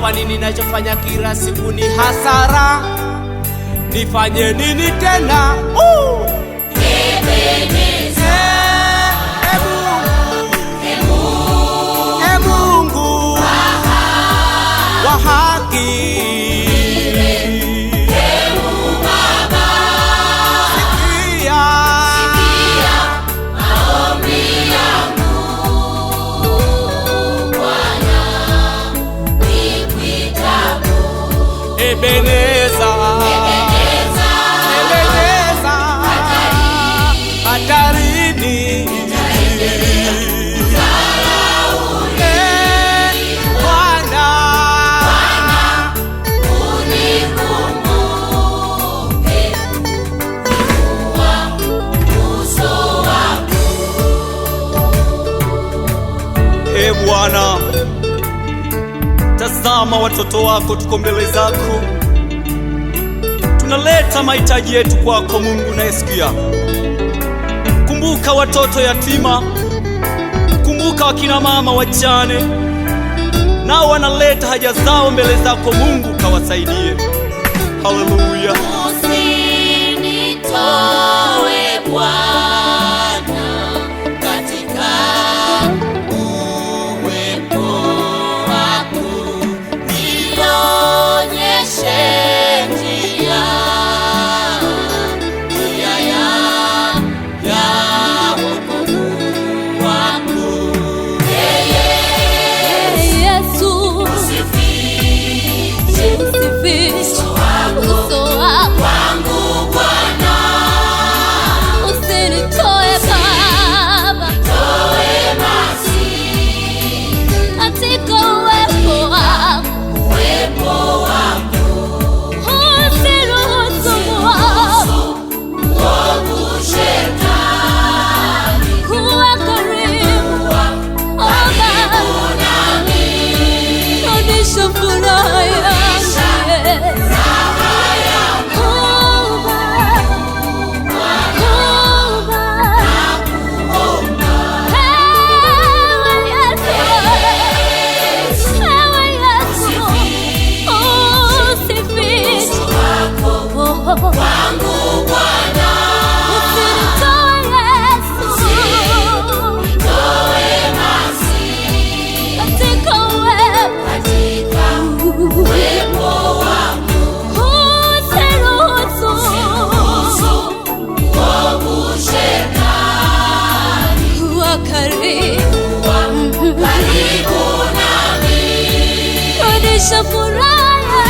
Kwani ninachofanya kila siku ni hasara? Nifanye nini tena? E Mungu wa haki, sikia Maombi yangu Bwana, nikuitapo. Ebeneza, Ebeneza, hatarini. Eh, Bwana, Unikumbuke kuwa uso wako. E Bwana, tazama watoto wako, tuko mbele zako, tunaleta mahitaji yetu kwako Mungu unayesikia. Kumbuka watoto yatima, kumbuka wakina mama wajane, nao wanaleta haja zao mbele zako Mungu, kawasaidie. Haleluya. Usinitoe Bwana katika uwepo wako, nionyeshe njia, njia ya wokovu wako. Yesu, Usifiche usifiche uso wako, wangu Bwana, usinitoe Baba toe basi katika uwepo wako, uwepo wako. Usiruhusu mwovu Mwovu shetani kuwa karibu. Oh Baba, nami, rudisha furaha yangu. Oh Baba, oh Baba, ewe Yesu, ewe Yesu, usifiche wako wangu Bwana, Usinitoe Yesu toe basi katika uwepo, katika uwepo wako. Usiruhusu Mwovu shetani kuwa karibu, karibu nami, rudisha furaha.